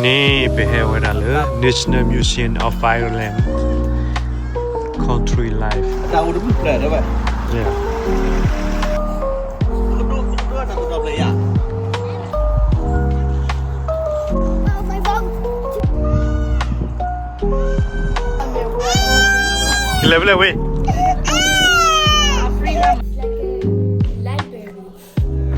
န့ၣ် ပဟဲဝဲဒၣ်လၢ National Museum of Ireland, Country Life. တၢ်အိၣ်တမုၢ်ဖျၢၣ်ဝဲ ကလဲၤဖဲလဲၣ်ဝဲ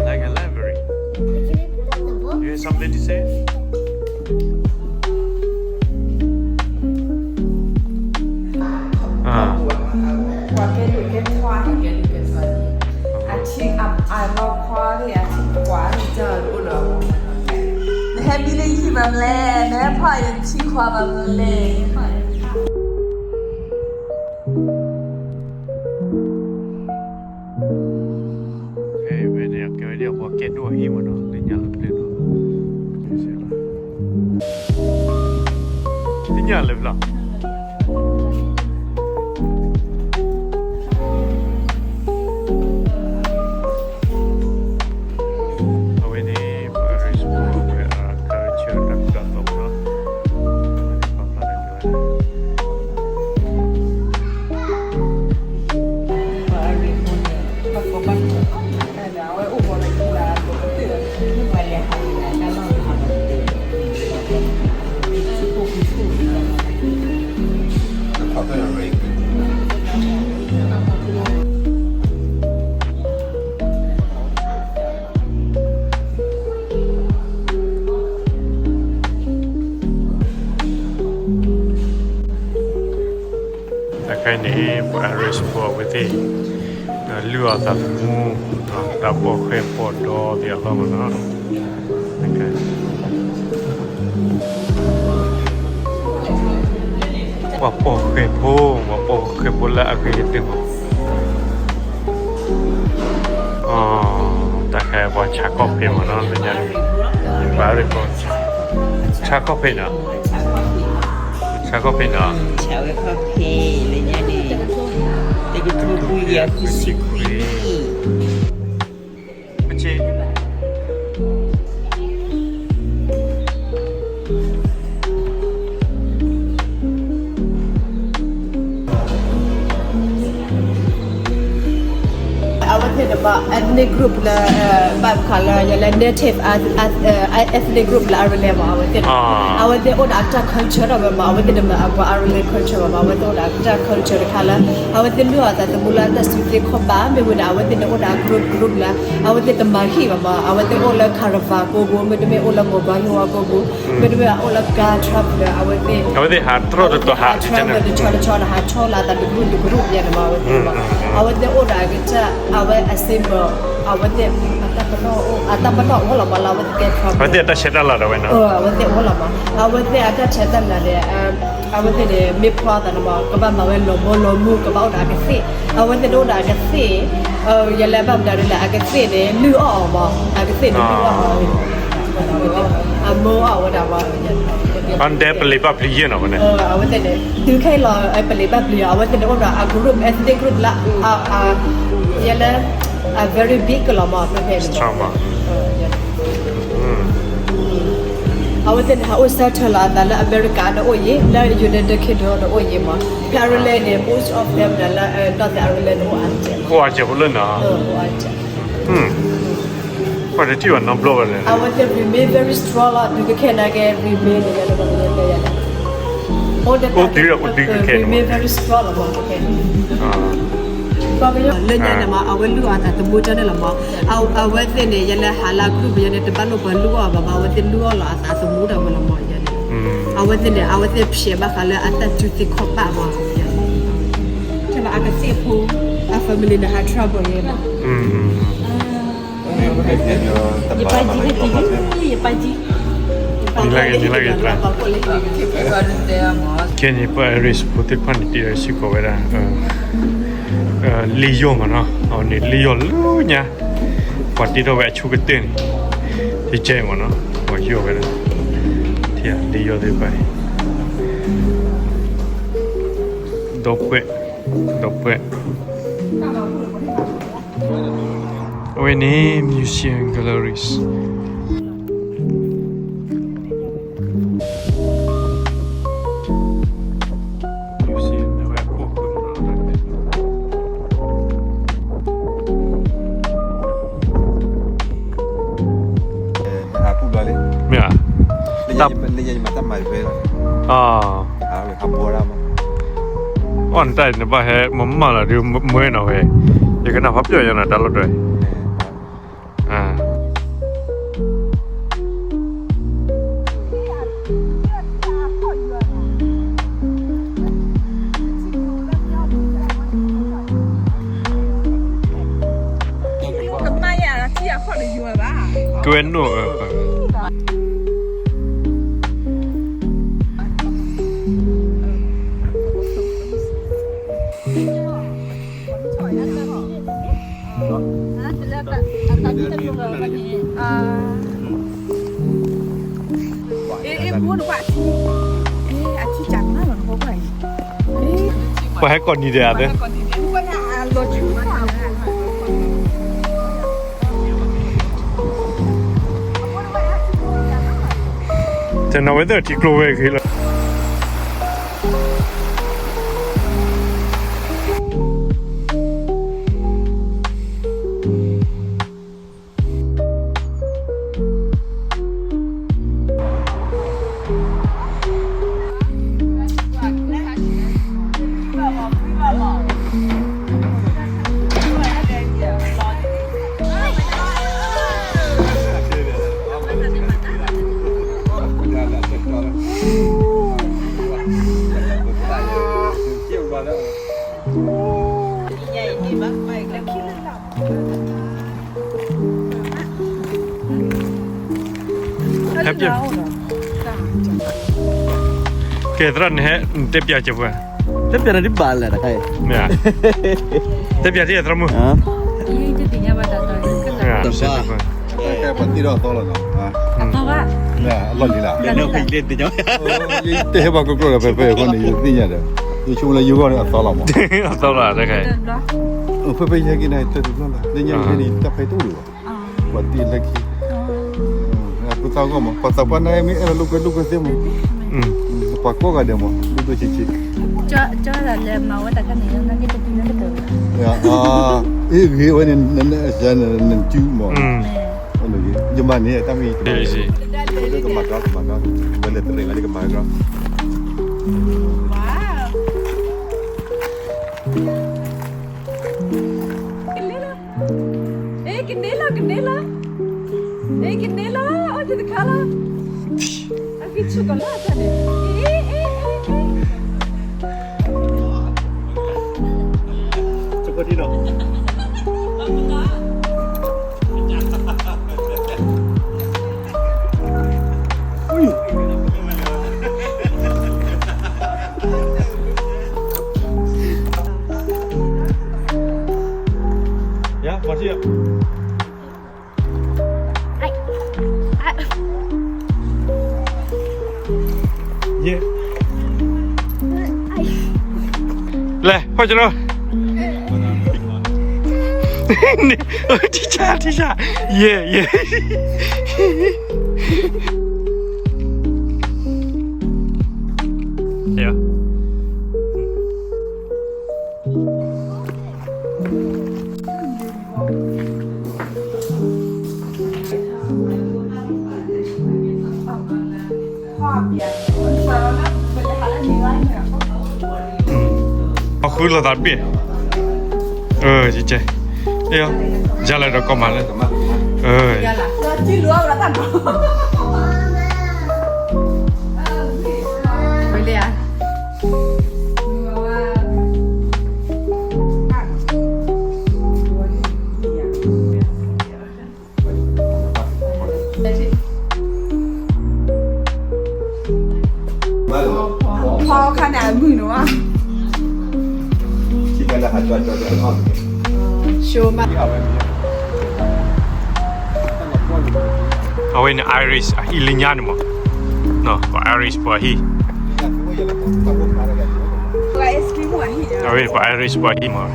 Like a library. You have something to say? နဟဲမံလၢယဟံၣ်ဘၣ်မလဲၣ်, နဟဲဖီၣ်ယထံခွါဘၣ်မလဲၣ်. ဖဲန့ၣ် ကဲဝဲဒၣ်ပှၤကဲဒိၣ်အဟံၣ်မ့ၢ်နီၤ, လၢညါလၢပျၢၤနီၤ, လၢညါလၢပျၢၤ အဝဲန့ၣ် ပှၤ artist ဖိ အဝဲအကၢဆၢတၢ်ကူတၢ်သိးမ့ၢ်နီၤ, အဝဲန့ၣ်ပာ်ဖျါထီၣ်က့ၤဝဲဒၣ် အခဲအံၤန့ၣ် ပှၤ artist ဖိအဝဲသ့ၣ် လုၢ်အီၣ်သးသမူ တၢ်ပိာ်ဃဲၤပိာ်ဒီသ့ၣ်အလီၢ်မ့ၢ်နီၤ, ပှၤပိာ်ဃဲၤဖိ, ပှၤပိာ်ဃဲၤဖိလၢအဂ့ၤကတၢၢ်မး, တၢ်ခဲအံၤပှၤဆါခီၣ်ဖံးမ့ၢ်နီၤ, လၢညါန့ၣ် ပှၤ artist ဖိ ဆါခီၣ်ဖံးနီၤ, ဆါခီၣ်ဖံးနီၤ, ဆါဝဲခီၣ်ဖံး လၢညါန့ၣ် တကထိခွံကယၤဃုဆံခွံ အဝဲသ့ၣ်န့ၣ်မ့ၢ် ethnic group လၢ ဘၣ်ဃးလၢ ယဲလၢ native ethnic group လၢ Ireland မ့ၢ် အဝဲသ့ၣ်န့ၣ် အဝဲသ့ၣ်အိၣ်ဒီးအကစၢ် culture ဒီးဝဲမ့ၢ် အဝဲသ့ၣ်တမ့ၢ်အပှၤ Ireland culture ဘၣ်မ့ၢ် အဝဲသ့ၣ်အိၣ်ဒီးအကစၢ် culture တခါလၢ အဝဲသ့ၣ်လုၢ်အီၣ်သးသမူလၢတၢ်စုသ့ခီၣ်ဘၣ် မ့ၢ်ဝဲန့ၣ် အဝဲသ့ၣ်န့ၣ်အိၣ်ဒီးအ group group လၢ အဝဲသ့ၣ်တမၤဟံၣ်ဘၣ်မ့ၢ် အဝဲသ့ၣ်အိၣ်လၢ caravan ကိးပူၤ မ့တမ့ၢ်အိၣ်လၢ မိၢ်ပှၢ်ယိၤဝါကိးပူၤ မ့တမ့ၢ်အိၣ်လၢ car travel အဝဲသ့ၣ် အဝဲသ့ၣ်ဟးတြီၣ်တတီၤဟး car travel တဆီတဆီဒီးဟးထီၣ်လၢအသးတကရူၢ်တကရူၢ်ယဲန့ၣ်မ့ၢ် အဝဲသ့ၣ်မ့ၢ် အဝဲသ့ၣ်အိၣ်ဒီးအကစၢ် အဝဲအစ့မ့ၢ် အဝဲသ့ၣ် အတၢ်ပနီၣ်အိၣ် အတၢ်ပနီၣ်အိၣ်လီၤမ့ၢ်လၢအဝဲသ့ၣ် car travel အဝဲသ့ၣ်အတၢ်ဆဲးတၢ်လၤဒီးဝဲနီၤ အဝဲသ့ၣ်အိၣ်လီၤမ့ၢ် အဝဲသ့ၣ်အတၢ်ဆဲးတၢ်လၤန့ၣ် အဝဲသ့ၣ်န့ၣ် မ့ၢ်ဖျီသးန့ၣ်မ့ၢ် ကဘၣ်မၤဝဲလီၤဘီလီၤမူ ကဘၣ်အိၣ်ဒီးအကသ့ၣ် အဝဲသ့ၣ်တအိၣ်ဒီးအကသ့ၣ် ယလဲၤဘၣ်မတၤဒ်လဲၣ် အကသ့ၣ်န့ၣ် လုၢ်အီၣ်အီၤမ့ၢ် အကသ့ၣ်န့ၣ် လုၢ်အီၣ်အီၤ အမိၢ်အီၣ်ဝဲဒၣ်မ့ၢ် အဒဲပလံၤဘၣ်ပျံၤယဲၢ်နီၤဝဲန့ၣ် အဝဲသ့ၣ်န့ၣ် တုၤခဲအံၤလီၤ ပလံၤဘၣ်ပျံၤ အဝဲသ့ၣ်န့ၣ်အိၣ်ဒီးအ group ethnic group လၢ ယဲလၢ အ very big ကလီၤမ့ၢ် ဖဲဖဲန့ၣ် အဝဲသ့ၣ်န့ၣ် ဟးအိၣ် settle လီၤအသးလၢ America ဒီးအိၣ်ယံၤ လၢ United Kingdom ဒီးအိၣ်ယံၤမ့ၢ် ဖဲ Ireland န့ၣ် most of them န့ၣ်လၢ Northern Ireland န့ၣ် အိၣ်အါတက့ၢ် အိၣ်အါက့ၢ်ဖိလၢနီၤ အိၣ်အါတက့ၢ် ပှၤတထံၣ်ဘၣ်နီတဘျီဘၣ်လဲၣ် အဝဲသ့ၣ် remain very strong လီၤ တုၤကခဲနာ်က့ remain န့ၣ် အိၣ်တုၤအိၣ်တုၤကခဲ remain very strong လီၤမ့ၢ် ခဲ လၢညါန့ၣ်မ့ၢ် အဝဲလုၢ်အီၣ်အသးသမူတၢ်န့ၣ်လီၤမ့ၢ် အဝဲသ့ၣ်န့ၣ် ယဲလၢဟးလၢ group ယဲန့ၣ် တဘၣ်လိၣ်ပှၤလုၢ်အီၣ်ဘၣ်မ့ၢ် အဝဲသ့ၣ်လုၢ်အီၣ်လီၤအသးသမူဒၣ်ဝဲလီၤမ့ၢ် ယဲန့ၣ် အဝဲသ့ၣ်န့ၣ် အဝဲသ့ၣ်ဖျဲးဘၣ်ဃးလၢအတၢ်စုသ့ခီၣ်ဘၣ်မ့ၢ် ထဲလၢအကသ့ၣ်ဖိ အ family န့ၣ် ဟး travel ယဲလီၤ ကဲန့ၣ် ပှၤ artist ဖိသ့ၣ်တဖၣ်န့ၣ် တ့ထီၣ်စ့ၢ်ကီးဝဲဒၣ် လ့ယီၢ်မ့ၢ်နီၤ အဝဲန့ၣ် လ့ယီၢ်လၢညါ ပှၤတ့ထီၣ်ဝဲအဆိကတၢၢ်န့ၣ် ယကဲမ့ၢ်နီၤ ပှၤယီၢ်ဝဲဒၣ် လ့ယီၢ်သ့ၣ်တဖၣ်န့ၣ် ဒီပုၢ်ဝဲၢ် ဒီပုၢ်ဝဲၢ် အဝဲန့ၣ် museum galleries လၢညါယမၤတၢ်မၤဖဲလီၤ, အီၣ်နတၢ်အံၤန့ၣ် ဘၣ်ဟဲမၤမၤလီၤဒုးမ့ၢ်နီၤဝဲ, ယကနၣ်ဖးပျီၢ်ယၤနီၤ တၢ်လီၢ်တဝဲ, ကဝဲနိၣ်, ပှၤဟဲကိးနံၤဒဲးဧါသ့ၣ်, တနီၤဝဲသ့ၣ်ထံကျိဝဲဂ့ၤလီၤ. ဟဲပျဲ, ကဲသရၣ်န့ၣ်ဟဲ, နတဲပျဲကဲပှၤ, တဲပျဲနၤဒ်ဘၣ်လဲၣ်တခါအံၤ, တဲပျဲဒ်သရၣ်မုၣ်, ပှၤတ့ထီၣ်အသီလီၤနီၤ, အလီၢ်လံၤလၢ်, တဲဟဲပှၤကျိကျိဒီး ဖဲဖဲအဃိန့ၣ် ယသ့ၣ်ညါဒီး, ယဆိကမိၣ်လၢယဂီၢ်န့ၣ်အသီလီၤမး, အသီလီၤတခါအံၤ, ဖဲဖဲယဟဲက့ၤန့ၣ် တၢ်တဘျီလီၤ, လၢညါဖဲန့ၣ် တၢ်ဖဲတအိၣ်လၢၤဘၣ်, ပှၤတ့လၢခံ ပသးဂီၢ်မး, ပှၤသးပှၢ်န့ၣ်မ့ၢ်အဲၣ်ဒိးလိာ်ကွဲလိာ်ကွဲသ့မး, ပှၤကိးဂၤဒဲးမး, ဒိၣ်ဒိၣ်ဆံးဆံး, အ့ၣ်ဂ့ၤဝဲန့ၣ် နနစုမး, ယမၤန့ၣ် တၢ်မ့ၢ်တဘၣ်, ကမၤကီ ကမၤကီ, ဝဲလဲၤတရံးဝဲလၢကမၤကီ အဲ ကန့ၢ်လီၤ ကန့ၢ်လီၤ, အဲ ကန့ၢ်လီၤ အိၣ်တခါလီၤ, အက့ၤဆူၣ်ကလီၤတၢ်န့ၣ်, ယၤ မၤထံၣ်ယၤ ယဲ လဲၤ ဖီၣ်ကလီၤ, ထံဆၣ် ထံဆၣ်, ယဲ ယဲ အဃုလိာ်သးတဘ့ၣ်, အၢ ကဲ, ယၤလၢဒီးကီၢ်မးလၢ, အၢ ဝံၤလံဧါ ဖီခါန့ၣ်အမုၢ်နဝဲ, အဝဲန့ၣ် Irish အဟံၣ်လၢညါန့ၣ်မး, ပှၤ Irish ပှၤဟံၣ်, အဝဲပှၤ Irish ပှၤဟံၣ်မး.